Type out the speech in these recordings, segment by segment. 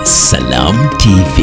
Salam TV.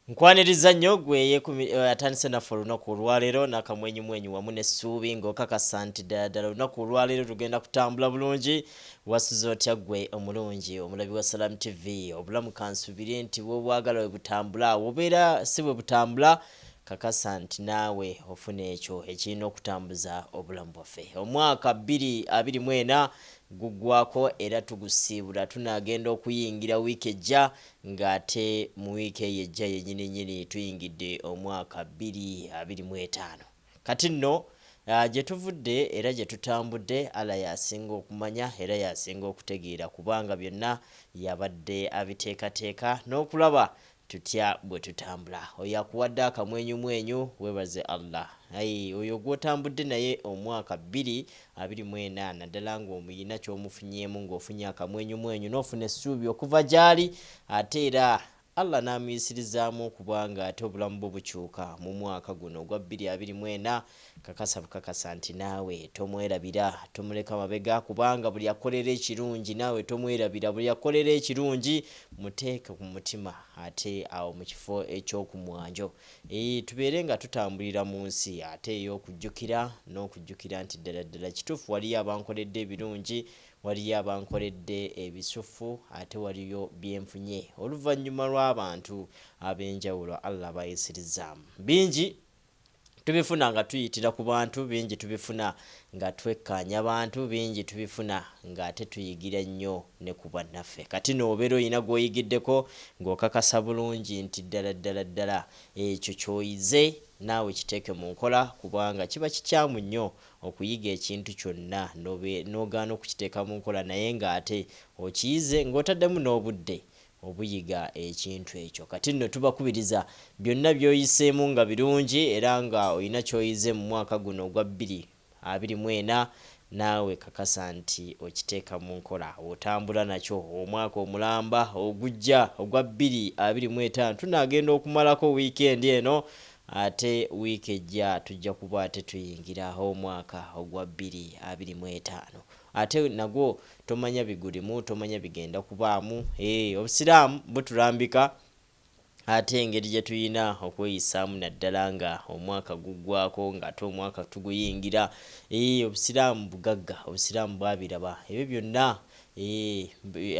Nkwaniriza nnyo gwe atandise naffe olunaku olwaleero n'akamwenyumwenyu wamu n'essuubi ng'okakasa nti ddala ddala olunaku olwaleero lugenda kutambula bulungi. Wasuze otya ggwe omulungi omulabi wa Salam TV? Obulamu kansuubire nti bw'obwagala bwe butambula, wobeera si bwe butambula kakasa nti naawe ofuna ekyo ekirina okutambuza obulamu bwaffe. Omwaka 2024 guggwako era tugusiibula, tunaagenda okuyingira wiiki ejja Ng'ate mu wiiki eyo ejja yennyini nnyini tuyingidde omwaka 2025. Kati nno gye tuvudde era gye tutambudde Allah y'asinga okumanya era y'asinga okutegeera kubanga byonna y'abadde abiteekateeka n'okulaba tutya bwe tutambula. Oyo akuwadde akamwenyumwenyu weebaze Allah. Ayi oyo gw'otambudde naye omwaka 2024 naddala ng'omuyina ky'omufunyeemu ng'ofunye akamwenyumwenyu n'ofuna essuubi okuva gy'ali ate era Allah n'amuyisirizaamu okuba nga ate obulamu bwo bukyuka mu mwaka guno ogwa 2024, kakasa bukakasa nti naawe tomwerabira, tomuleka mabega kubanga buli akukolera ekirungi naawe tomwerabira, buli akukolera ekirungi muteeke ku mutima ate awo mu kifo eky'oku mwanjo. Eeh tubeere nga tutambulira mu nsi ate ey'okujjukira n'okujjukira nti ddala ddala kituufu waliyo abankoledde ebirungi, waliyo abankoledde ebisuffu ate waliyo bye nfunye oluvannyuma lw'abantu ab'enjawulo Allah b'ayisirizaamu. Bingi tubifuna nga tuyitira ku bantu, bingi tubifuna nga twekkaanya bantu, bingi tubifuna ng'ate tuyigira nnyo ne ku bannaffe. Kati no obeera olina gw'oyigiddeko ng'okakasa bulungi nti ddala ddala ddala ekyo ky'oyize naawe kiteeke mu nkola kubanga kiba kikyamu nnyo okuyiga ekintu kyonna n'ogaana okukiteeka mu nkola naye ng'ate okiyize ng'otaddemu n'obudde obuyiga ekintu ekyo. Kati nno tubakubiriza byonna by'oyiseemu nga birungi era nga olina ky'oyize mu mwaka guno ogwa 2024, naawe kakasa nti okiteeka mu nkola otambula nakyo omwaka omulamba ogujja ogwa 2025. Tunaagenda okumalako wiikendi eno ate wiiki ejja tujja kuba ate tuyingira omwaka ogwa 2025. Ate nagwo tomanya bigulimu, tomanya bigenda kubaamu. Eeh, Obusiraamu butulambika ate engeri gye tulina okweyisaamu naddala nga omwaka guggwaako nga ate omwaka tuguyingira. Eeh, Obusiraamu bugagga, Obusiraamu bwabiraba. Ebyo byonna eeh,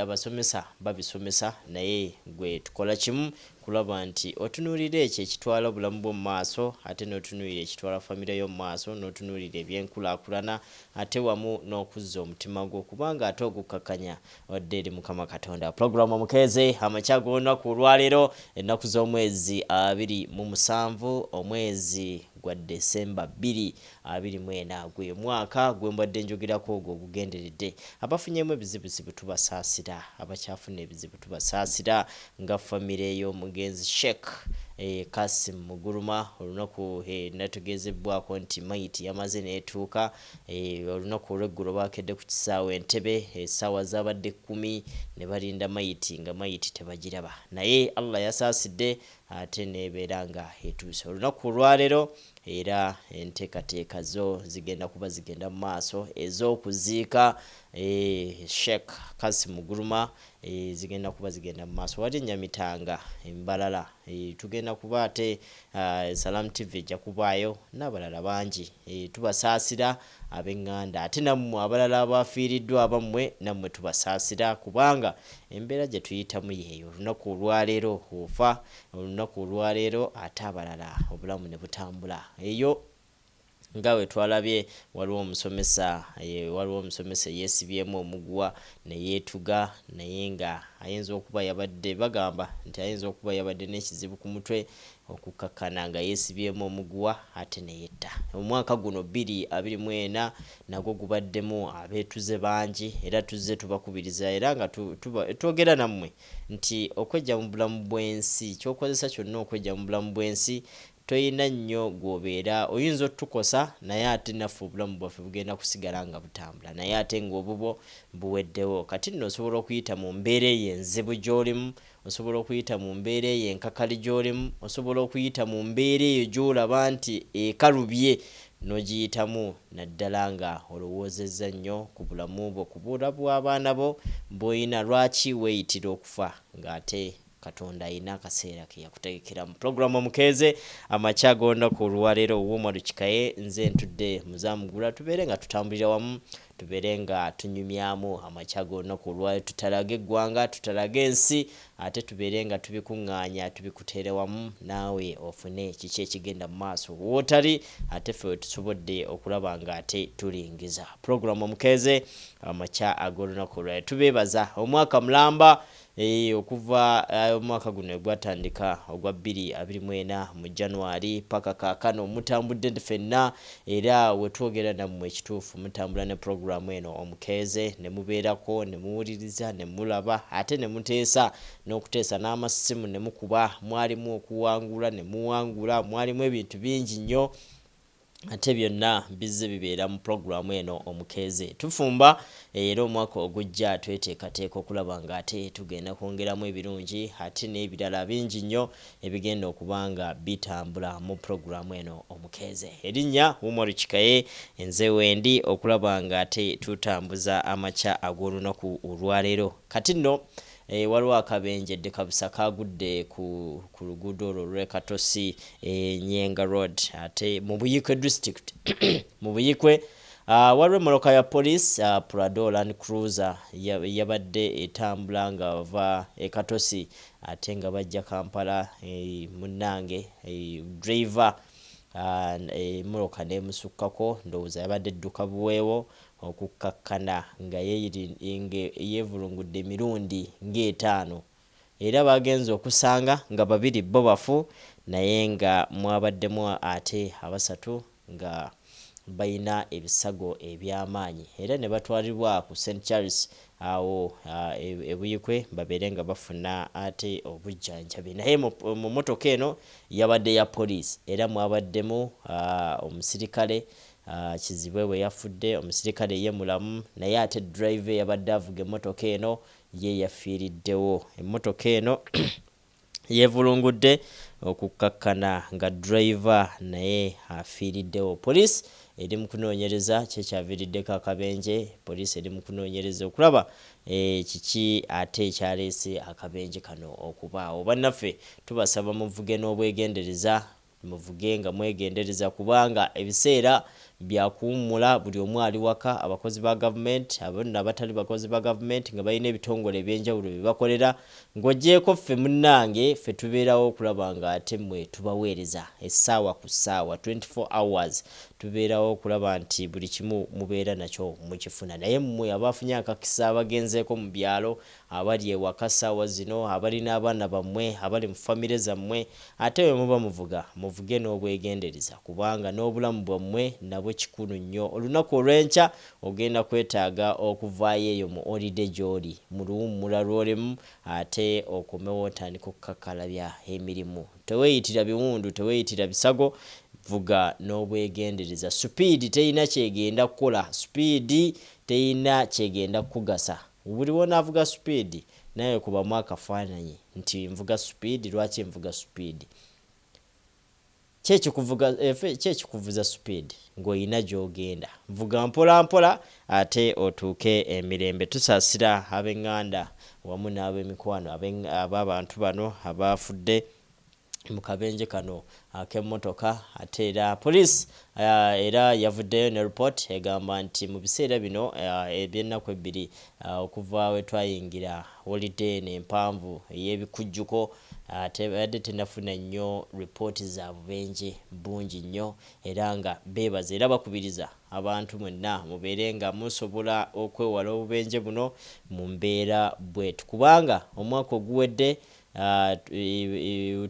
abasomesa babisomesa naye ggwe tukola kimu kulaba nti otunuulira ekyo ekitwala obulamu bwo mu maaso ate n'otunuulira ekitwala famire yo mu maaso, n'otunuulira ebyenkulaakulana ate wamu n'okuzza omutima gwo kubanga ate ogukkakkanya odde eri Mukama Katonda. Pulogulaamu Omukeeze amakya g'olunaku olwaleero ennaku z'omwezi 27 omwezi gwa December 2024 gwe mwaka gwe mbadde njogerako ogwo ogugenderedde. Abafunyeemu ebizibuzibu tubasaasira, abakyafuna ebizibu tubasaasira nga famire y'omugenzi Sheikh Kassim Muguluma olunaku nategeezebbwako nti mayiti yamaze n'etuuka olunaku olw'eggulo baakedde ku kisaawe e Ntebe essaawa zaabadde kkumi ne balinda mayiti nga mayiti tebagiraba naye Allah yasaasidde ate n'ebeera nga etuuse olunaku olwaleero era enteekateeka zo zigenda kuba zigenda mu maaso ez'okuziika Sheikh Kassim Muguluma Zigenda kuba zigenda mu maaso wali e Nyamitanga e Mbarara tugenda kuba ate Salam TV ejja kubaayo n'abalala bangi. Tubasaasira ab'enganda ate nammwe abalala abafiiriddwa abammwe nammwe tubasaasira kubanga embeera gye tuyitamu y'eyo. Olunaku olwaleero ofa, olunaku olwaleero ate abalala obulamu ne butambula. Eyo Nga bwe twalabye, waliwo omusomesa, waliwo omusomesa eyeesibyemu omuguwa ne yeetuga, naye nga ayinza okuba yabadde, bagamba nti ayinza okuba yabadde n'ekizibu ku mutwe, okukkakkana nga yeesibyemu omuguwa ate ne yetta. Omwaka guno 2024 nagwo gubaddemu abeetuze bangi era tuzze tubakubiriza era nga tu, tuba, twogera nammwe nti okweggya mu bulamu bw'ensi, ky'okozesa kyonna okweggya mu bulamu bw'ensi, Toyina nnyo gw'obeera oyinza otukosa, naye ate naffe obulamu bwaffe bugenda kusigala nga butambula, naye ate ng'obubwo buweddewo. Kati nno osobola okuyita mu mbeera eyo enzibu gy'olimu, osobola okuyita mu mbeera eyo enkakali gy'olimu, osobola okuyita mu mbeera eyo gy'olaba nti ekalubye n'ogiyitamu, naddala nga olowoozezza nnyo ku bulamu bwo, ku bulamu bw'abaana bo bw'olina. Lwaki weeyitira okufa ng'ate Katonda alina akaseera ke yakutegekera? Mu pulogulaamu Omukeeze amakya g'olunaku olwaleero, Owuuma Lukikaye nze ntudde Muzaamugula, tubeere nga tutambulira wamu, tubeere nga tunyumyamu amakya g'olunaku olwaleero, tutalaga eggwanga, tutalaga ensi, ate tubeere nga tubikuŋŋaanya, tubikuteere wamu naawe ofune kiki ekigenda mu maaso wootali, ate ffe wetusobodde okulaba nga ate tulingiza. Pulogulaamu Omukeeze amakya ag'olunaku olwaleero, tubeebaza omwaka mulamba okuva omwaka guno egwatandika ogwa 2024 mu January paka kaakano mutambudde ffenna, era wetwogera nammwe ekituufu mutambula ne pulogulaamu eno Omukeeze, ne mubeerako ne muwuliriza ne mulaba ate ne muteesa n'okuteesa n'amasimu ne mukuba. Mwalimu okuwangula ne muwangula, mwalimu ebintu bingi nnyo, ate byonna bizze bibeera mu pulogulaamu eno Omukeeze. Tufumba era omwaka ogujja tweteekateeka okulaba nga ate tugenda kwongeramu ebirungi ate n'ebirala bingi nnyo ebigenda okuba nga bitambula mu pulogulaamu eno Omukeeze. Erinnya Umar Kikaye, nze wendi okulaba nga ate tutambuza amakya ag'olunaku olwaleero. Kati nno waliwo akabenje ddekabusa kagudde ku luguudo olwo olw'e Katosi, Nyenga Road, ate mu Buikwe district. Mu Buikwe waliwo emmotoka ya police, Prado Land Cruiser, yabadde etambula nga bava e Katosi ate nga bajja Kampala. Munnange driver emmotoka n'emusukkako, ndowooza yabadde edduka buweewo, okukkakkana nga yeevulungudde emirundi ng'etaano, era bagenze okusanga nga babiri bo bafu, naye nga mwabaddemu ate abasatu nga balina ebisago eby'amaanyi, era ne batwalibwa ku St Charles awo e Buikwe babeere nga bafuna ate obujjanjabi. Naye mu mmotoka eno yabadde ya poliisi, era mwabaddemu omusirikale Kizibwe bwe yafudde, omusirikale ye mulamu, naye ate driver yabadde avuga emmotoka eno ye yafiiriddewo. Emmotoka eno yeevulungudde okukkakkana nga driver naye afiiriddewo. Poliisi eri mu kunoonyereza kyekyaviiriddeko akabenje. Poliisi eri mu kunoonyereza okulaba kiki ate ekyaleese akabenje kano okubaawo. Bannaffe, tubasaba muvuge n'obwegendereza, muvuge nga mwegendereza, kubanga ebiseera byakuwummula, buli omu ali waka, abakozi ba gavumenti, abonna abatali bakozi ba gavumenti nga balina ebitongole ebyenjawulo bye bakolera, ng'ogyeko ffe munnange, ffe tubeerawo okulaba nga ate mmwe tubaweereza essaawa ku ssaawa, 24 hours tubeerawo okulaba nti buli kimu mubeera nakyo mukifuna. Naye mmwe abafunye akakisa, abagenzeeko mu byalo, abali ewaka ssaawa zino, abalina abaana bammwe, abali mu famire zammwe, ate bwe muba muvuga, muvuge n'obwegendereza, kubanga n'obulamu bwammwe nabwo kikulu nnyo. Olunaku olw'enkya ogenda kwetaaga okuvaayo eyo mu holiday gy'oli, mu luwummula lw'olimu, ate okomewo otandika okukakkalabya emirimu. Teweeyitira biwundu, teweeyitira bisago, vuga n'obwegendereza. Supiidi terina kyegenda kukola, supiidi terina kyegenda kukugasa. Buli wonaavuga supiidi, naye kubamu akafaananyi nti nvuga supiidi, lwaki nvuga supiidi? Kyekikuvuza supiidi ng'olina gy'ogenda? Vuga mpola mpola ate otuuke emirembe. Tusaasira ab'eŋŋanda wamu n'ab'emikwano ab'abantu bano abafudde mu kabenje kano ak'emmotoka. Ate era poliisi era yavuddeyo ne report egamba nti mu biseera bino ebyennaku 2 okuva we twayingira holiday eno empanvu ey'ebikujjuko, tebadde tenafuna nnyo ripooti za bubenje bungi nnyo, era nga beebaza era bakubiriza abantu mwenna mubeere nga musobola okwewala obubenje buno mu mbeera bwetu, kubanga omwaka oguwedde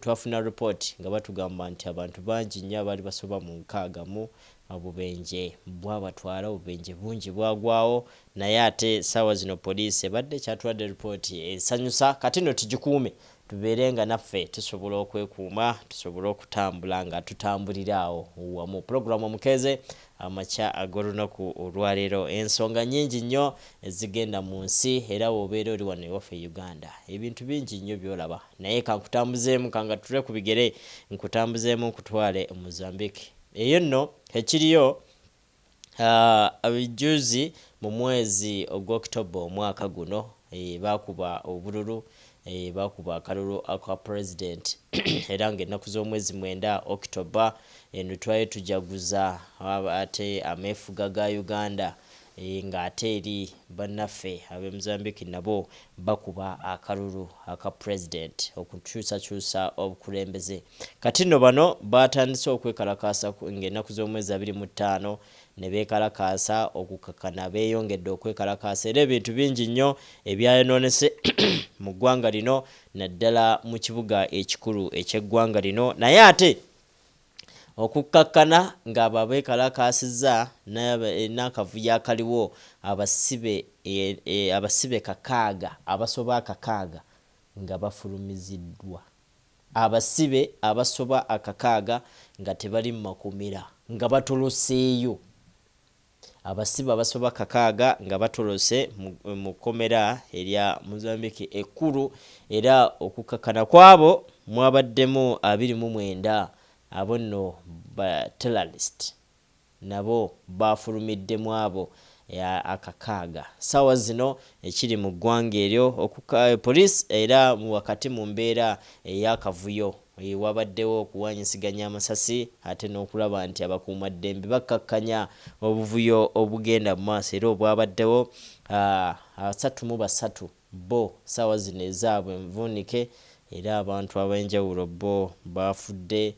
twafuna report nga batugamba nti abantu bangi nnyo abaali basoba mu 60 mu obubenje bwabatwala, obubenje bungi bwagwawo. Naye ate saawa zino poliisi ebadde kyatwadde ripooti esanyusa. Kati nno tugikuume. Tubeere nga naffe tusobola okwekuuma, tusobole okutambula nga tutambulira awo wamu. Pulogulaamu Omukeeze amakya ag'olunaku olwaleero, ensonga nnyingi nnyo ezigenda mu nsi, era w'obeera oli wano ewaffe e Uganda ebintu bingi nnyo by'olaba, naye kankutambuzeemu, kangatule ku bigere nkutambuzeemu nkutwale e Mozambique. Eyo nno ekiriyo juzi mu mwezi ogw'October omwaka guno, baakuba obululu, baakuba akalulu aka president, era ng'ennaku z'omwezi 9 October eno twali tujaguza ate ameefuga ga Uganda, ng'ate eri bannaffe ab'e Mozambique nabo bakuba akalulu aka president okukyusakyusa obukulembeze. Kati nno bano baatandise okwekalakaasa ng'ennaku z'omwezi 25 ne beekalakaasa okukakana, beeyongedde okwekalakaasa, era ebintu bingi nnyo ebyayonoonese mu ggwanga lino, naddala mu kibuga ekikulu eky'eggwanga lino. Naye ate okukkakkana ng'abo abeekalakaasizza n'akavuyo akaliwo, abasibe 6, abasoba 6 nga bafulumiziddwa, abasibe abasoba 6 nga tebali mu makomera nga batoloseeyo, abasibe abasoba 6 nga batolose mu kkomera erya Mozambique ekkulu. Era okukkakkana kwabo mwabaddemu 29, abo nno ba terrorist nabo bafulumiddemu abo 6. Ssaawa zino ekiri mu ggwanga eryo, poliisi era wakati mu mbeera ey'akavuyo, wabaddewo okuwanyisiganya amasasi ate n'okulaba nti abakuumaddembe bakkakkanya obuvuyo obugenda mu maaso era obwabaddewo. 33 bo ssaawa zino ezaabwe nvuunike, era abantu ab'enjawulo bo bafudde,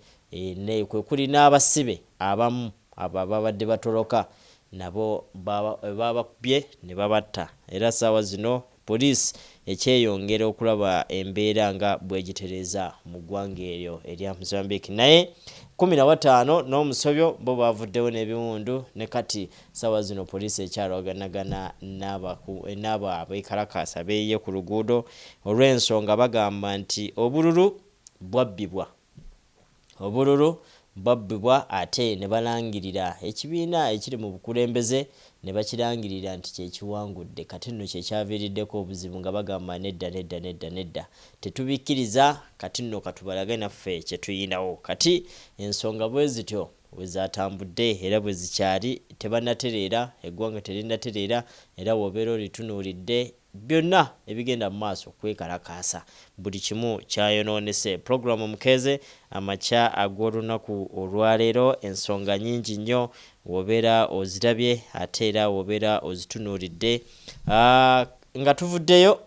kwe kuli n'abasibe abamu abo ababadde batoloka nabo babakubye ne babatta. Era ssaawa zino poliisi ekyeyongera okulaba embeera nga bw'egitereeza mu ggwanga eryo erya Mozambique. Naye 15 n'omusobyo bo bavuddewo n'ebiwundu, ne kati ssaawa zino poliisi ekyalwaganagana n'abo abeekalakaasa beeyiye ku luguudo olw'ensonga bagamba nti obululu bwabbibwa. Obululu bwabbibwa ate ne balangirira ekibiina ekiri mu bukulembeze ne bakirangirira nti kye kiwangudde. Kati nno kye kyaviiriddeko obuzibu nga bagamba nedda nedda nedda nedda, tetubikkiriza, kati nno katubalage naffe kye tuyinawo. Kati ensonga bwe zityo bwe zatambudde era bwe zikyali, tebannatereera, eggwanga terinnatereera, era w'obeera olitunuulidde byonna ebigenda mu maaso kwekalakaasa, buli kimu kyayonoonese. Pulogulaamu Omukeeze amakya ag'olunaku olwaleero, ensonga nnyingi nnyo w'obeera ozirabye ate era w'obeera ozitunuulidde. Nga tuvuddeyo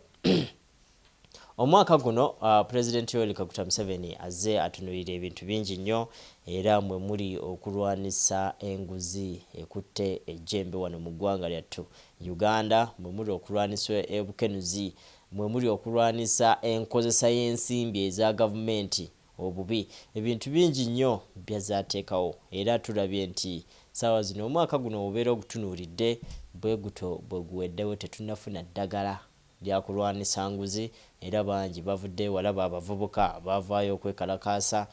omwaka guno, Pulezidenti Yoweri Kaguta Museveni azze atunuulira ebintu bingi nnyo, era mwe muli okulwanisa enguzi ekutte ejjembe wano mu ggwanga lyattu Uganda, mwe muli okulwanisa obukenuzi, mwe muli okulwanisa enkozesa y'ensimbi eza gavumenti obubi. Ebintu bingi nnyo by'azze ateekawo, era tulabye nti ssaawa zino omwaka guno obeera ogutunuulidde bwe gutyo bwe guweddewo tetunnafuna ddagala lya kulwanisa nguzi, era bangi bavuddeyo walaba abavubuka baavaayo okwekalakaasa.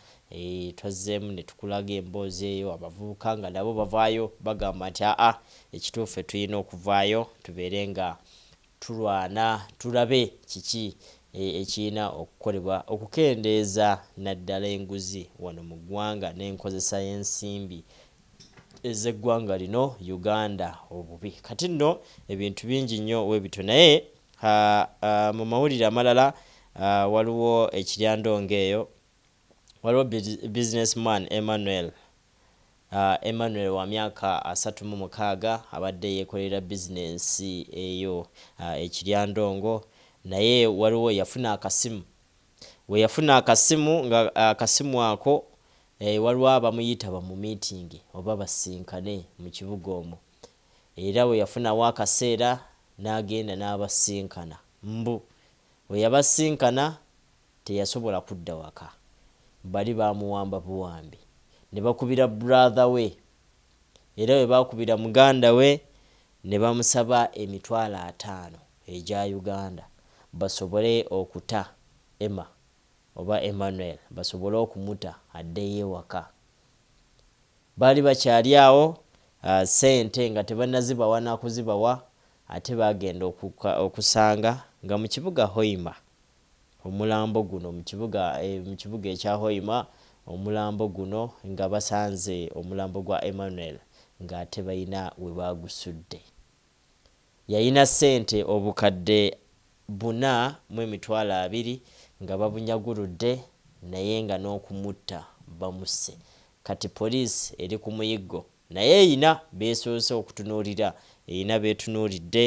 Twazzeemu ne tukulaga emboozi eyo, abavubuka nga nabo bavaayo bagamba nti aa ekituufu tulina okuvaayo tubeere nga tulwana tulabe kiki ekirina okukolebwa okukendeeza naddala enguzi wano mu ggwanga n'enkozesa y'ensimbi ez'eggwanga lino Uganda obubi. Kati nno ebintu bingi nnyo we bityo, naye mu mawulire amalala waliwo ekiryandongo eyo, waliwo businessman Emmanuel wa myaka 36 abadde yeekolera bizinensi eyo ekiryandongo, naye waliwo yafuna akasimu. We yafuna akasimu, nga akasimu ako waliwo abamuyita bamumiitinge oba basinkane mu kibuga omwo, era we yafunawo akaseera n'agenda n'abasinkana. Mbu we yabasinkana teyasobola kudda waka, bali baamuwamba buwambi ne bakubira brother we, era we baakubira muganda we ne bamusaba 500,000 egya Uganda basobole okuta Emma. oba Emmanuel basobole okumuta addeyo ewaka. Baali bakyali awo ssente nga tebannazibawa nakuzibawa ate baagenda okusanga nga mu kibuga Hoima omulambo guno mu kibuga mu kibuga ekya Hoima omulambo guno nga basanze omulambo gwa Emmanuel ng'ate balina we baagusudde. Yalina ssente obukadde 220,000 nga babunyaguludde naye nga n'okumutta bamusse. Kati poliisi eri ku muyiggo naye erina b'esoose okutunuulira, erina b'etunuulidde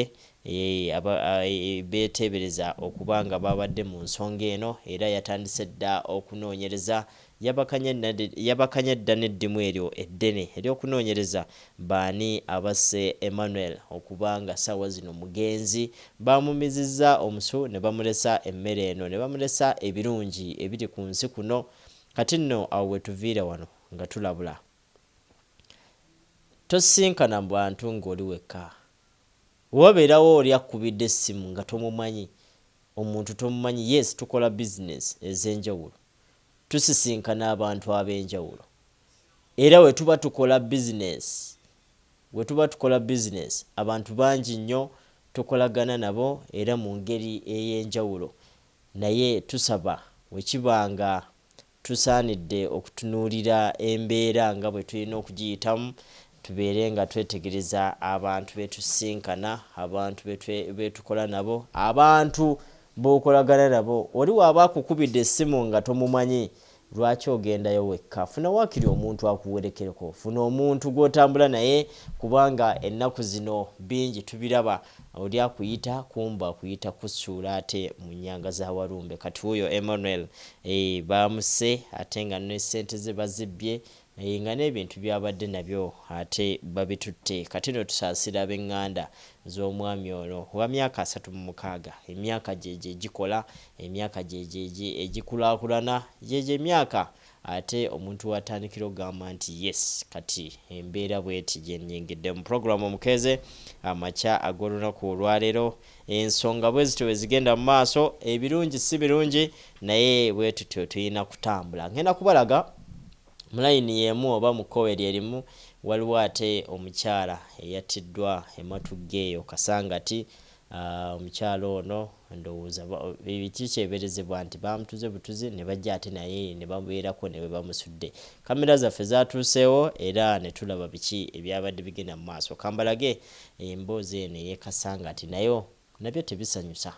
beeteebereza okuba nga baabadde mu nsonga eno era yatandise dda okunoonyereza. Yabakanye dda n'eddimu eryo eddene ery'okunoonyereza baani abasse Emmanuel okuba nga ssaawa zino mugenzi. Baamumizizza omusu ne bamulesa emmere eno ne bamulesa ebirungi ebiri ku nsi kuno. Kati nno awo we tuviira wano nga tulabula. Tosisinkana bantu ng'oli wekka. Bwe wabeerawo oli akukubidde essimu nga tomumanyi, omuntu tomumanyi, yes tukola bizinensi ez'enjawulo, tusisinkana abantu ab'enjawulo era bwe tuba tukola bizinensi, bwe tuba tukola bizinensi abantu bangi nnyo tukolagana nabo era mu ngeri ey'enjawulo naye tusaba bwe kiba nga Tusaanidde okutunuulira embeera nga bwe tulina okugiyitamu, tubeere nga twetegereza abantu be tusisinkana, abantu be tukola nabo, abantu b'okolagana nabo. Oli w'aba akukubidde essimu nga tomumanyi, lwaki ogendayo wekka? Funa waakiri omuntu akuwerekereko, funa omuntu gw'otambula naye kubanga ennaku zino bingi tubiraba. Oli akuyita kumbe akuyita kusuula ate mu nnyanga za Walumbe. Kati wuuyo Emmanuel eeh baamusse ate nga ne ssente ze bazibbye eeh nga n'ebintu by'abadde nabyo ate babitutte. Kati no tusaasira ab'enganda z'omwami ono owa myaka 36, emyaka gyegyo egikola, emyaka gyegyo egikulaakulana, gyegyo emyaka Ate omuntu w'atandikira okugamba nti yes kati embeera bw'eti gye nnyingidde mu pulogulaamu Omukeeze amakya ag'olunaku olwaleero. Ensonga bwe zityo bwe zigenda mu maaso, ebirungi si birungi naye bwe tutyo tulina kutambula. Ngenda kubalaga mu layini y'emu oba mu kkowe lye limu waliwo ate omukyala eyattiddwa e Matugga eyo Kasangati. Omukyala ono ndowooza kikyeberezebwa nti baamutuze butuzi ne bajja ate naye ne babeerako ne we bamusudde. Kamera zaffe zaatuuseewo era ne tulaba biki ebyabadde bigenda mu maaso. Kambalage emboozi eno ey'e Kasangati nayo nabyo tebisanyusa.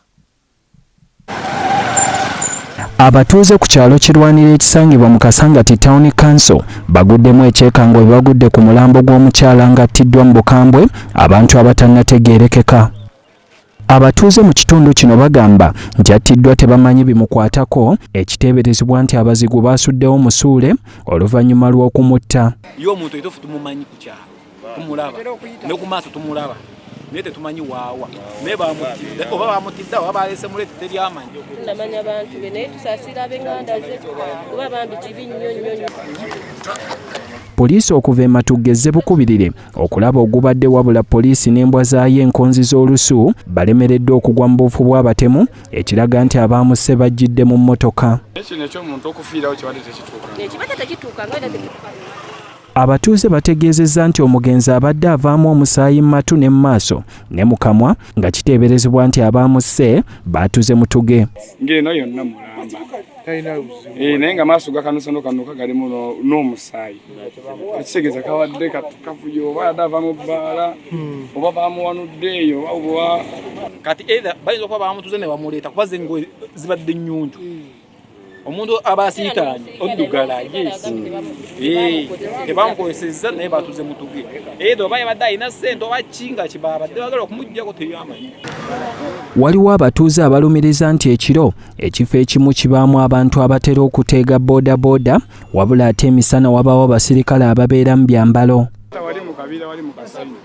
Abatuuze ku kyalo Kirwanira ekisangibwa mu Kasangati Town Council baguddemu ekyekango bwe bagudde ku mulambo gw'omukyala ng'attiddwa mu bukambwe abantu abatannategeerekeka. Abatuuze mu kitundu kino bagamba nti attiddwa tebamanyi bimukwatako ekiteeberezebwa nti abazigu baasuddewo musuule oluvannyuma lw'okumutta. Ye omuntu ekituufu tumumanyi ku kyalo tumulaba ne ku maaso tumulaba naye tetumanyi waawa naye bamutidde oba bamutidde oba balese mulete teri amanyi. Namanya bantu be naye tusaasira ab'enganda ze kuba bambi kibi nnyo nnyo nnyo. Poliisi okuva e Matugga ezze bukubirire okulaba ogubadde wabula poliisi n'embwa zaayo enkonzi z'olusu balemereddwa okugwa mu buufu bw'abatemu ekiraga nti abaamusse bajjidde mu mmotoka. Kino eky'omuntu okufiirawo kibadde tekituuka. Abatuuze bategeezezza nti omugenzi abadde avaamu omusaayi mu matu ne mu maaso ne mu kamwa nga kiteeberezebwa nti abaamusse baatuze mutuge. Ng'eno yonna mulamba eh, naye nga maaso gakanusanukanuka galimu n'omusaayi ekitegeeza kawadde kavuyo oba yadde ava mu bbaala hmm. oba bamuwanudde eyo oba kati either bayinza okuba bamutuze ne bamuleeta kuba zengoye zibadde nnyonjo hmm. omuntu aba asiitaanye oddugala yes eh, tebamukozesezza naye batuze mutuge either oba yabadde alina ssente oba ki nga kibabadde bagala okumuggyako tebyamanyi Waliwo abatuuze abalumiriza nti ekiro ekifo ekimu kibaamu abantu abatera okuteega bodaboda wabula ate emisana wabaawo abasirikale ababeera mu byambalo. Wali mu kabira wali mu kasenyi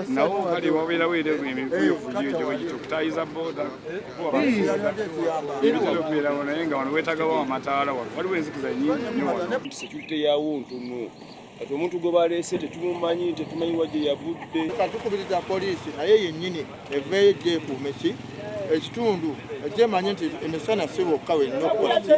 nawo kale wabeerawo era emivuyovuyo egyo bwegityo okutayiza boda ebitera okubeerawo naye nga wano weetagawo amataala wano waliwo enzikiza nyingi nnyo wano security yawo ntono kati omuntu gwe baleese tetumumanyi tetumanyi wa gye yavudde Tukubiriza poliisi naye yennyini eveeyo ejja ekuume ki Ekitundu ejemanye nti emisana si bokka wenna okukola ki.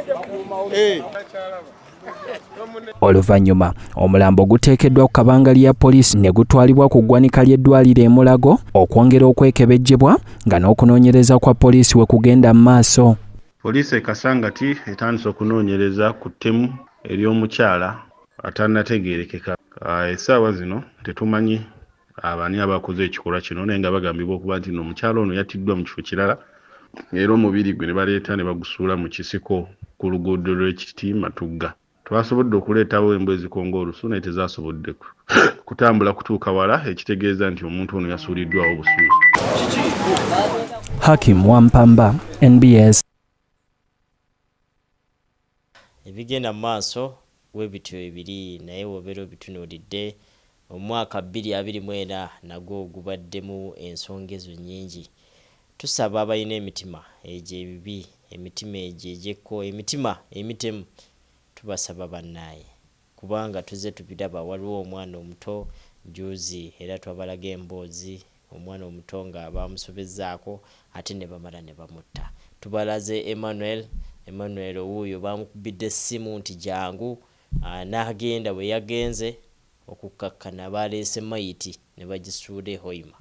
Oluvannyuma omulambo guteekeddwa ku kabangali ya poliisi ne gutwalibwa ku ggwanika ly'eddwaliro e Mulago okwongera okwekebejjebwa nga n'okunoonyereza kwa poliisi we kugenda mu maaso. Poliisi e Kasangati etandise okunoonyereza ku ttemu ery'omukyala atannategeerekeka. Essaawa zino tetumanyi abani abakoze ekikolwa kino naye nga bagambibwa okuba nti omukyala ono yattiddwa mu kifo kirala era omubiri gwe ne baleeta ne bagusuula mu kisiko ku luguudo lw'e Matugga. Twasobodde okuleetawo embwa ezikonga olusu naye tezasobodde kutambula kutuuka wala, ekitegeeza nti omuntu ono yasuuliddwawo busuuzi. Hakim Wampamba, NBS. Ebigenda mu maaso webityo ebiri, naye wobeera obitunuulidde omwaka 2024 nagwo gubaddemu ensonga ezo nnyingi. Tusaba abalina emitima egyo ebibi, emitima egyo egyekko, emitima emitemu, tubasaba bannaaye, kubanga tuzze tubiraba. Waliwo omwana omuto jjuuzi era twabalaga emboozi, omwana omuto nga bamusobezzaako ate ne bamala ne bamutta. Tubalaze Emmanuel wuuyo bamukubidde essimu nti jangu, n'agenda. Bwe yagenze okukkakkana baleese mayiti ne bagisuula e Hoima.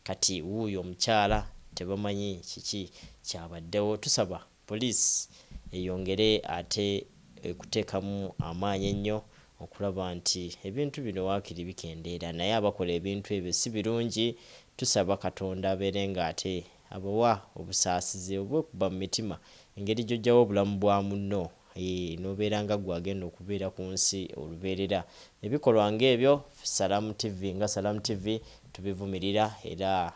Kati wuuyo omukyala tebamanyi kiki kyabaddewo. Tusaba poliisi eyongere ate ekuteekamu amaanyi ennyo okulaba nti ebintu bino waakiri bikendeera, naye abakola ebintu ebyo si birungi. Tusaba Katonda abeere ng'ate abawa obusaasizi obwekuba mu mitima, engeri gy'oggyawo obulamu bwa munno n'obeera nga ggwe agenda okubeera ku nsi olubeerera. Ebikolwa ng'ebyo Salam TV nga Salam TV tubivumirira era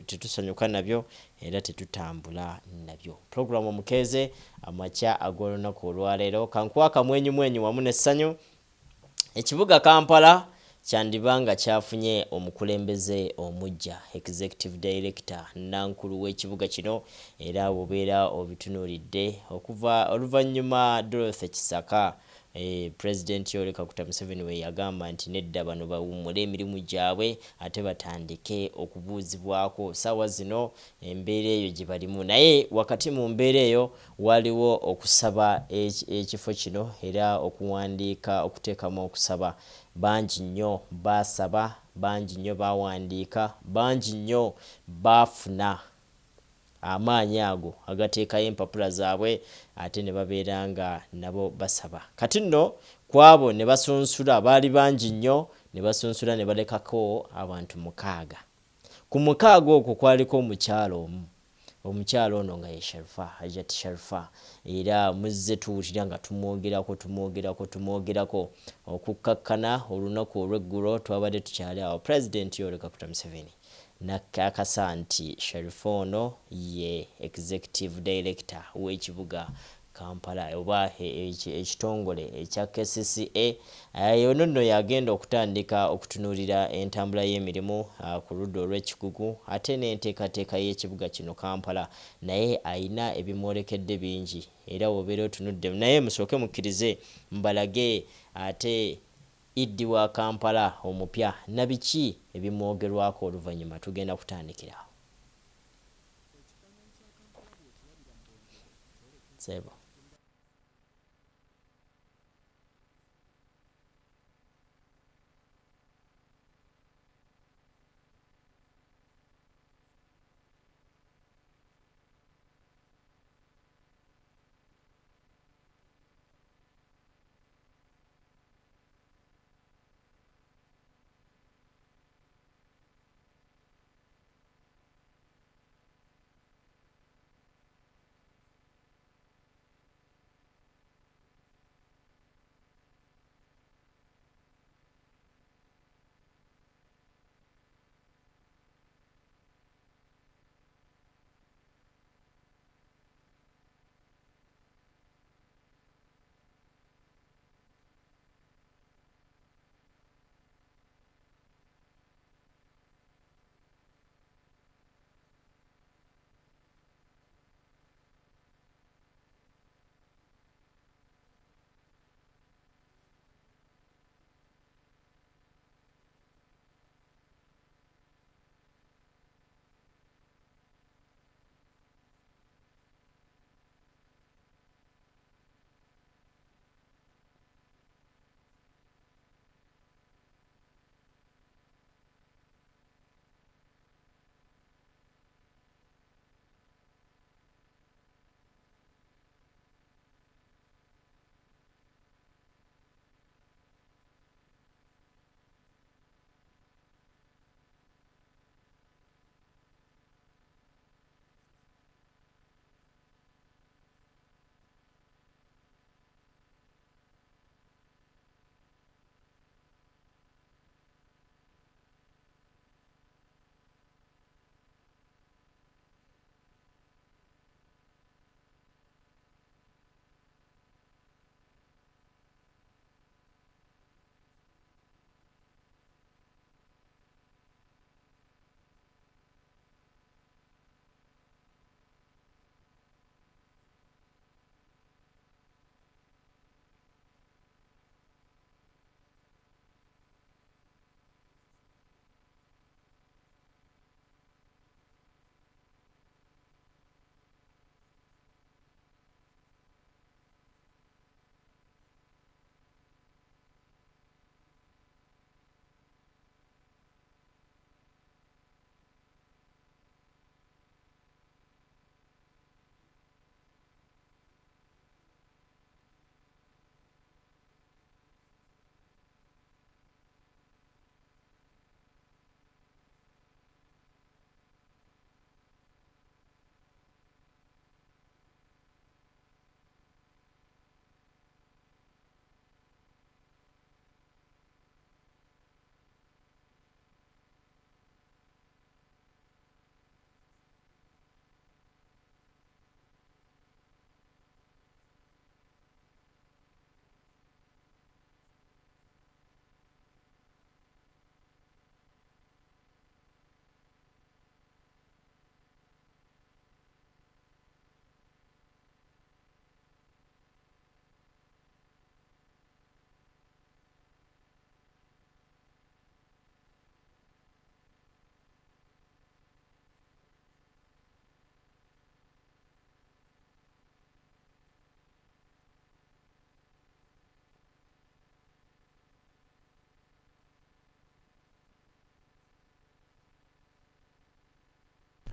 tetusanyuka nabyo era tetutambula nabyo. Pulogulaamu Omukeeze amakya ag'olunaku olwaleero, kankuwa akamwenyumwenyu wamu n'essanyu. Ekibuga Kampala kyandiba nga kyafunye omukulembeze omuggya, Executive Director, Nankulu w'ekibuga kino, era bw'obeera obitunuulidde okuva oluvannyuma Dorothy Kisaka, Pulezidenti Yoweri Kaguta Museveni we yagamba nti nedda, bano bawummule emirimu gyabwe ate batandike okubuuzibwako. Ssaawa zino embeera eyo gye balimu, naye wakati mu mbeera eyo waliwo okusaba ekifo kino era okuwandiika okuteekamu okusaba. Bangi nnyo baasaba, bangi nnyo baawandiika, bangi nnyo baafuna amaanyi ago agateekayo empapula zaabwe ate ne babeera nga nabo basaba. Kati nno ku abo ne basunsula baali bangi nnyo, ne basunsula ne balekako abantu 6. Ku 6 okwo kwaliko omukyala omu. Omukyala ono nga ye Sharifa, Hajat Sharifa, era muzze tuwulira nga tumwogerako okukkakkana. Olunaku olw'eggulo twabadde tukyali awo, Pulezidenti Yoweri Kaguta Museveni n'akakasa nti Sharifa ono ye Executive Director w'ekibuga Kampala oba ekitongole ekya KCCA. Ono nno yagenda okutandika okutunuulira entambula y'emirimu ku ludda olw'ekikugu ate n'enteekateeka y'ekibuga kino Kampala, naye ayina ebimwolekedde bingi era bw'obeera otunudde. Naye musooke mukkirize mbalage ate ED wa Kampala omupya na biki ebimwogerwako, oluvannyuma tugenda kutandikira awo. Sebo.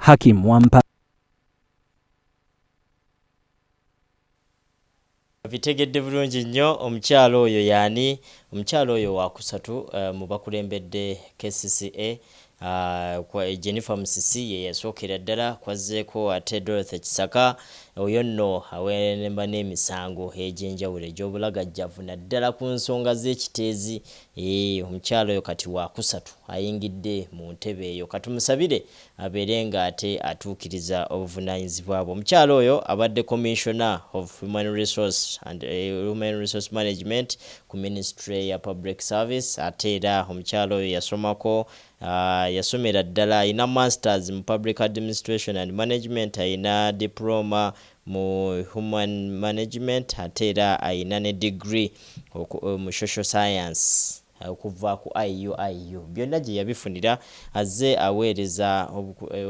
Hakim Wampa. Bitegedde bulungi nnyo omukyala oyo yaani? Omukyala oyo wakusatu mu bakulembedde KCCA. Jennifer Musisi ye yasookera ddala, kwazzeeko ate Dorothy Kisaka, oyo nno awerenemba n'emisango egy'enjawulo egy'obulagajjavu naddala ku nsonga z'ekiteezi. Omukyala oyo kati wakusatu ayingidde mu ntebe eyo, katumusabire abeere ng'ate atuukiriza obuvunaanyizibwa bwe. Omukyala oyo abadde Commissioner of Human Resource and Human Resource Management ku Ministry ya Public Service, ate era omukyala oyo yasomako yasomera ddala, alina Masters mu Public Administration and Management, alina Diploma mu Human Management, ate era alina ne degree mu Social Science okuva ku IUIU. Byonna gye yabifunira azze aweereza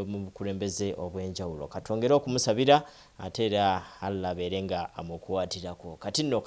mu bukulembeze obw'enjawulo. Katwongere okumusabira ate era Allah abeere nga amukwatirako. Kati nno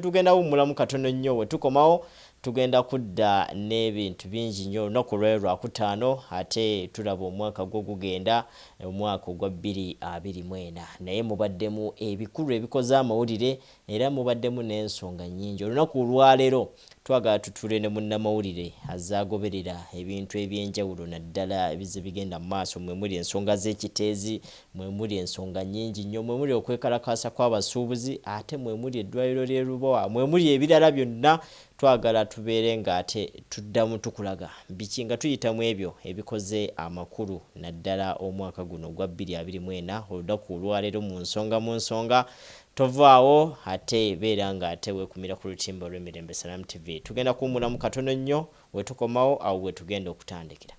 tugenda wummulamu katono nnyo, we tukomawo tugenda kudda n'ebintu bingi nnyo. Olunaku olwaleero Lwakutaano, ate tulaba omwaka gwo gugenda, omwaka ogwa 2024, naye mubaddemu ebikulu ebikoze amawulire era mubaddemu n'ensonga nnyingi. Olunaku olwaleero twagala tutuule ne munnamawulire azze agoberera ebintu eby'enjawulo naddala ebizze bigenda mu maaso, mwe muli ensonga z'ekiteezi, mwe muli ensonga nnyingi nnyo, mwe muli okwekalakaasa kw'abasuubuzi, ate mwe muli eddwaliro ly'e Lubowa, mwe muli ebirala byonna. Twagala tubeere ng'ate tuddamu tukulaga biki nga tuyita mu ebyo ebikoze amakulu naddala omwaka guno ogwa 2024. Olunaku olwaleero mu nsonga mu nsonga, tovaawo ate beera ng'ate weekumira ku lutimbe olw'emirembe Salam TV. Tugenda kuwummulamu katono nnyo, we tukomawo awo we tugenda okutandikira.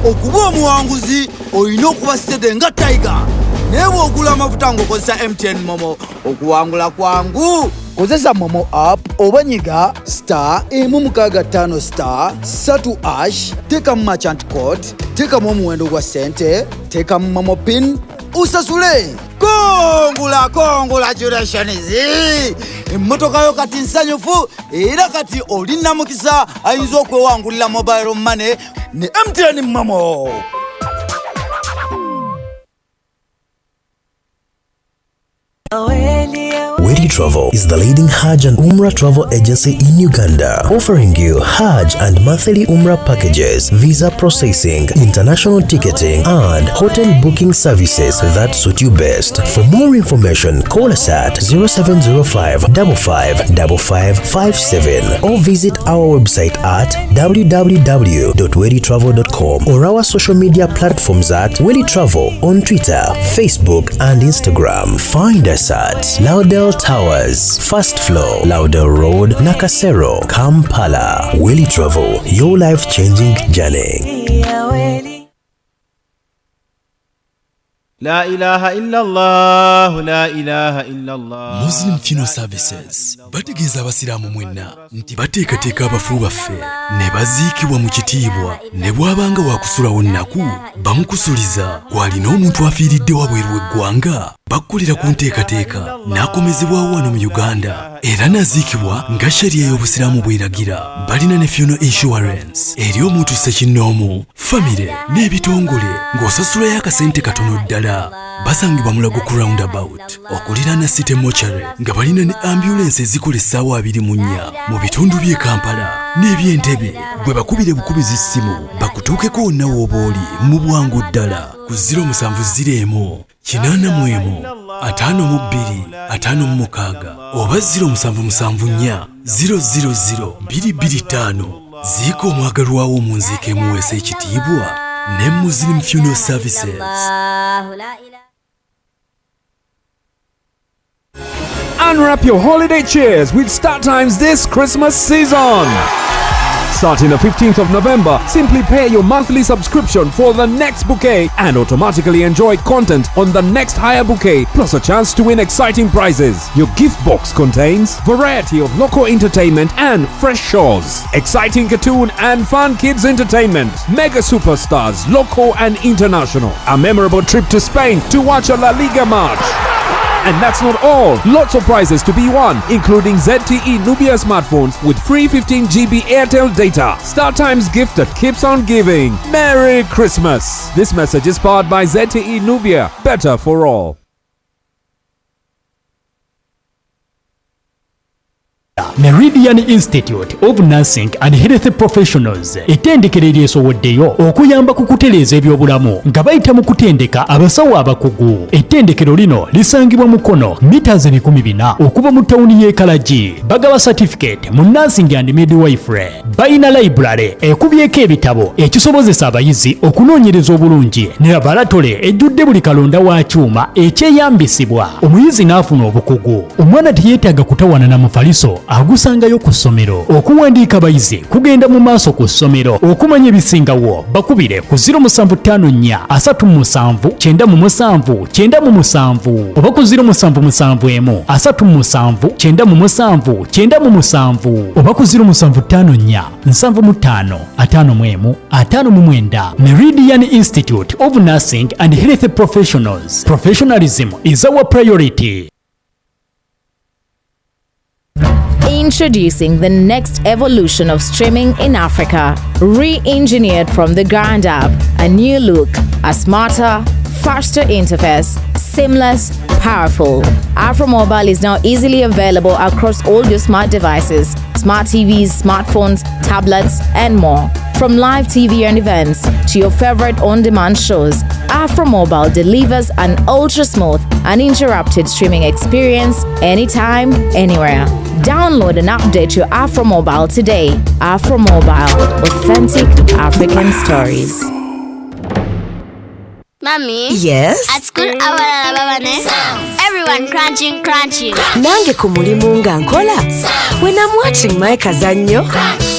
Okuba omuwanguzi olina okuba steady nga Tiger, naye bw'ogula amafuta ng'okozesa MTN MoMo, okuwangula kwangu. Kozesa MoMo app oba nyiga star 165 star 3 hash, teekamu merchant code, teekamu omuwendo gwa ssente, teekamu MoMo pin, osasule. Kongula congratulations, emmotoka yo kati nsanyufu, era kati oli namukisa ayinza okwewangulira mobile money ne MTN MoMo. Wedi Travel is the leading Hajj and Umrah travel agency in Uganda, offering you Hajj and monthly Umrah packages, visa processing, international ticketing, and hotel booking services that suit you best. For more information, call us at 0705 555557 or visit our website at www.weditravel.com or our social media platforms at Wedi Travel on Twitter, Facebook, and Instagram. Find us at Laudel Towers, first floor, Laudel Road, Nakasero, Kampala. Willy Travel, your life-changing journey. La ilaha illallah, la ilaha illallah. Muslim Funeral Services bategeeza abasiraamu mwenna nti bateekateeka abafu baffe ne baziikibwa mu kitiibwa, ne bw'abanga wakusulawo nnaku bamukusuliza. Kwalina omuntu afiiridde wabweru w'eggwanga, bakkolera ku nteekateeka n'akomezebwawo wano mu Uganda era n'aziikibwa nga sharia y'obusiraamu bw'eragira. Balina ne funeral insurance eri omuntu ssekinnoomu, famire n'ebitongole, ng'osasulayo akasente katono ddala. Basangibwa Mulago ku roundabout okuliraana City Mortuary, nga balina ne ambulensi ezikola essaawa 24 mu bitundu by'e Kampala n'eby'Entebe. Gwe bakubire bukubizi ssimu bakutuukeko wonna w'oba oli mu bwangu ddala ku 070 81 52 56 oba 0774 000 225. Ziika omwagalwawo mu nziika emuweesa ekitiibwa ne Muslim Funeral Services. Unwrap your holiday cheers with Star Times this Christmas season. Starting the 15th of November, simply pay your monthly subscription for the next bouquet and automatically enjoy content on the next higher bouquet, plus a chance to win exciting prizes. Your gift box contains variety of local entertainment and fresh shows, exciting cartoon and fun kids entertainment, mega superstars, local and international, a memorable trip to Spain to watch a La Liga match. And that's not all. Lots of prizes to be won, including ZTE Nubia smartphones with free 15 GB Airtel data. Star Times gift that keeps on giving. Merry Christmas. This message is powered by ZTE Nubia. Better for all. Meridian Institute of Nursing and Health Professionals ettendekero eryesowoddeyo okuyamba ku kutereeza ebyobulamu nga bayita mu kutendeka abasawo abakugu. Ettendekero lino lisangibwa Mukono, mita 400 okuva mu tawuni y'e Kalagi. Bagaba certificate mu nursing and midwifery. Balina library ekubyeko ebitabo ekisobozesa abayizi okunoonyereza obulungi ne laboratory ejjudde buli kalonda wa kyuma ekyeyambisibwa omuyizi n'afuna obukugu. Omwana teyeetaaga kutawana na mufaliso, agusangayo ku ssomero. Okuwandiika abayizi kugenda mu maaso ku ssomero. Okumanya ebisingawo bakubire ku 0754 37 97 97 oba ku 0771 37 97 97 oba ku 0754 75 51 59. Meridian Institute of Nursing and Health Professionals. Professionalism is our priority. Introducing the next evolution of streaming in Africa. Re engineered from the ground up, a new look, a smarter, faster interface, seamless, powerful. Afro Mobile is now easily available across all your smart devices, smart TVs, smartphones, tablets, and more. From live TV and events to your favorite on demand shows, Afro Mobile delivers an ultra smooth, uninterrupted streaming experience anytime, anywhere. Download and update your Afro Mobile today. Afro Mobile, authentic African stories. Mommy? Yes? At school, abalala baba ne everyone crunching, crunching. Nange ku mulimu nga nkola, when I'm watching my kazannyo.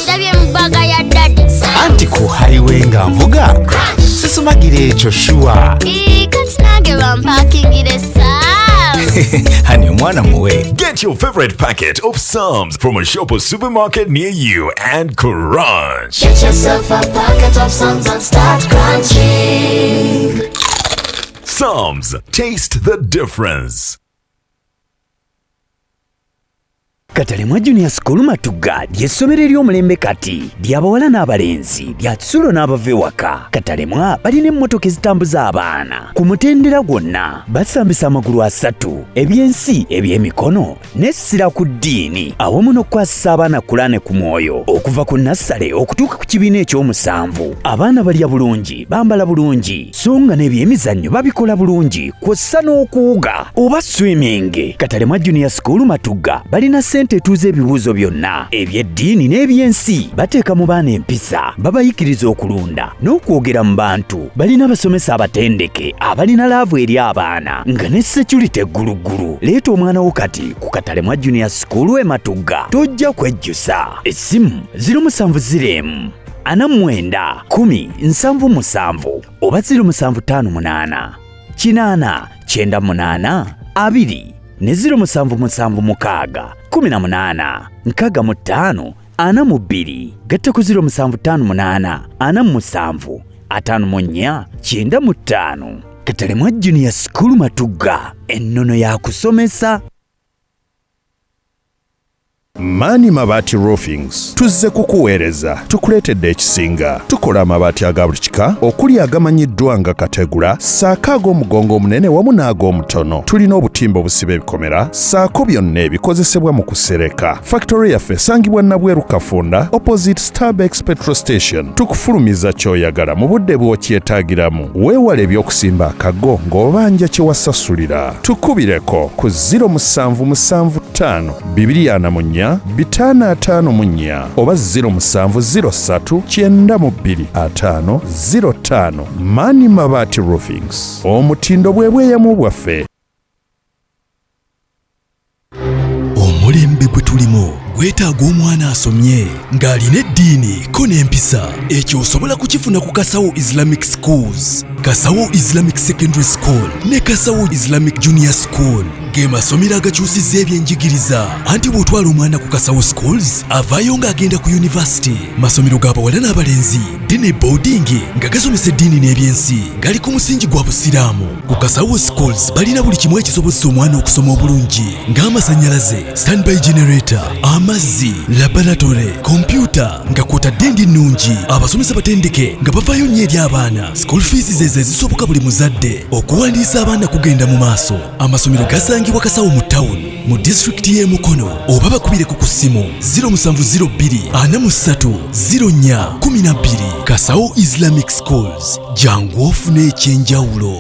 Ndabye mu bag ya daddy. Anti ku highway nga nvuga sisumagira ekyo sure. Ii, kati nange bampakingire Psalms. Honey, omwana muwe. Get your favorite packet of Psalms from a shop or supermarket near you and crunch. Get yourself a packet of Psalms and start crunching. Psalms, taste the difference. Katalemwa Junior School Matugga ly'essomero ery'omulembe kati, ly'abawala n'abalenzi, lya kisulo n'abava ewaka. Katalemwa balina emmotoka ezitambuza abaana ku mutendera gwonna. Basambisa amagulu asatu, ebyensi, ebyemikono n'essira ku ddiini, awamu n'okukwasisa abaana Kulaane ku mwoyo okuva ku nursery okutuuka ku kibiina ekyomusanvu. Abaana balya bulungi, bambala bulungi, so nga n'ebyemizannyo babikola bulungi, kw'ossa n'okuwuga oba swimming. Katalemwa Junior School Matugga balina ssente etuuza ebibuuzo byonna eby'eddiini n'ebyensi. Bateeka mu baana empisa, babayigiriza okulunda n'okwogera mu bantu. Balina abasomesa abatendeke abalina love eri abaana, nga ne security egguluggulu. Leeta omwana wo kati ku Katalemwa Junior School e Matugga, tojja kwejjusa. Essimu 071 49 10 77 oba 0758 8 98 2 ne 0776 18 65 42, gatta ku 0758 47 54 95. Katalemwa Junior School Matugga, ennono yakusomesa. Maani Mabaati Roofings tuzze kukuweereza, tukuleetedde ekisinga. Tukola amabaati aga buli kika, okuli agamanyiddwa nga kategula, ssaako ag'omugongo omunene wamu n'ag'omutono. Tulina obutimba obusiba ebikomera, ssaako byonna ebikozesebwa mu kusereka. Factory yaffe esangibwa Nabweru Kafunda, opposite Starbex petrol station. Tukufulumiza ky'oyagala mu budde bw'okyetaagiramu. Weewala ebyokusimba akago ng'obanja kye wasasulira. Tukubireko ku 0775 244 554 oba 0703 92 5 05. Maani Mabaati Roofings, omutindo bwe bweyamu bwaffe. Omulembe gwe tulimu Gwetaaga omwana asomye ng'alina eddiini ko n'empisa. Ekyo osobola kukifuna ku Kasawo Islamic Schools, Kasawo Islamic Secondary School ne Kasawo Islamic Junior School. Ge masomero agakyusizza ebyenjigiriza anti bw'otwala omwana ku Kasawo Schools avaayo ng'agenda ku yunivasite. Masomero ga bawala n'abalenzi, dene boarding nga gasomesa eddiini n'ebyensi gali ku musingi gwa Busiraamu. Ku Kasawo Schools balina buli kimu ekisobozesa omwana okusoma obulungi ng'amasannyalaze, standby generator, amazzi, laboratory, kompyuta nga kw'otadde endi ennungi, abasomesa batendeke nga bafaayo nnyo eri abaana. School fees zezo ezisoboka buli muzadde. Okuwandiisa abaana kugenda mu maaso. Amasomero gasangibwa Kasawo mu town mu disitulikiti y'e Mukono oba bakubireko ku ssimu 0702 43 04 12. Kasawo Islamic Schools, jangu ofune ekyenjawulo.